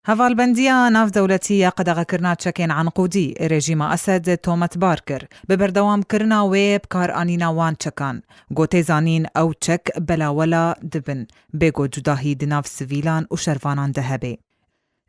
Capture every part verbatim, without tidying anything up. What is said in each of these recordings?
Hevalbendiya navdewletî ya qedexekirina çekên Enqûdî rejîma Esed tometbar kir, bi berdewamkirina wê bikaranîna wan çekan. Got tê zanîn ew çek belawela dibin, bê ku cudahî di nav sivîlan û şervanan de hebe.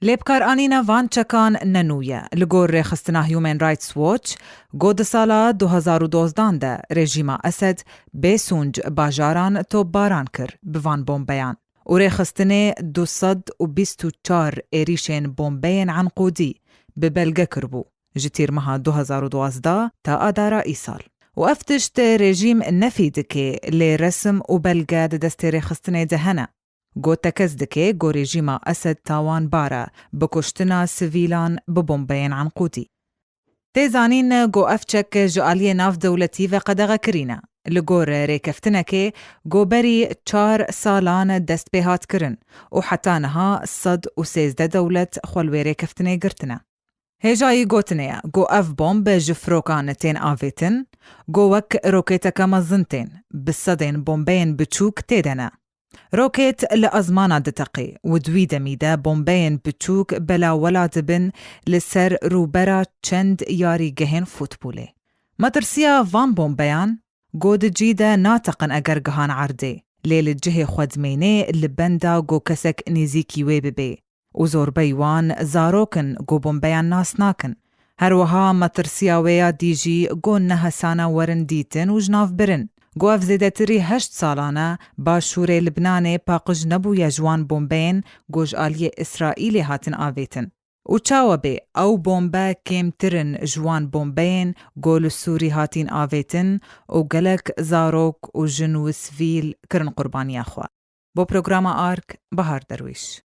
Lê bikaranîna van çekan ne nû ye. Li gor rêxistina Human Rights Watch, got di sala du hezar û dozdan de rejîma Esed bê sûnc bajaran topbaran kir bi van bombeyan û rêxistinê du sed û bîst û çar êrîşên bombeyên Enqûdî bi belge kiribû, ji tîrmeha du hezar û duwazdeh ta adara îsal. Û ev tişt rejîm nefî dike, lê resim û belge di destê rêxistinê de hene. Got tekez dike ku rejîma Esed tawanbar e bi kuştina sivîlan bi bombeyên Enqûdî. Tê zanîn ku ev çek ji aliyê navdewletî ve qedexekirî ne. Li gor rêkeftinekê ku berî çar salan dest pê hat kirin û heta niha sed û sêzdeh dewlet xwe li wê rêkeftinê girtine. Hêjayî gotinê ye ku ev bomb ji firokan tên avêtin, ku wek rokêteke mezin tên, bi sedên bombeyên biçûk tê de ne. Rokêt li ezmana diteqê û di wî demî de bombeyên biçûk belawela dibin li ser rûbera çend yarîgehên futbolê. Metirsiya van bombeyan ku di cî de nateqin eger gihan erdê, lê li cihê xwe dimêne li benda ku kesek nêzîkî wê bibe û zorbey wan zarok in ku bombeyan nas nakin. Her wiha metirsiya wê ya dî jî ku nehesana werin dîtin û ji nav birin. Ku ev zêdetirî heşt salan e, başûrê Libnanê paqij nebûye ji wan bombeyên ku ji aliyê Îsraîlê hatin avêtin. Û çawa bê, ew bombe kêmtir in ji wan bombeyên ku li Sûrî hatîn avêtin û gelek zarok û jin û sivîl kirin qurbaniya xwe. Bo programa Ark, Bahar Derwîş.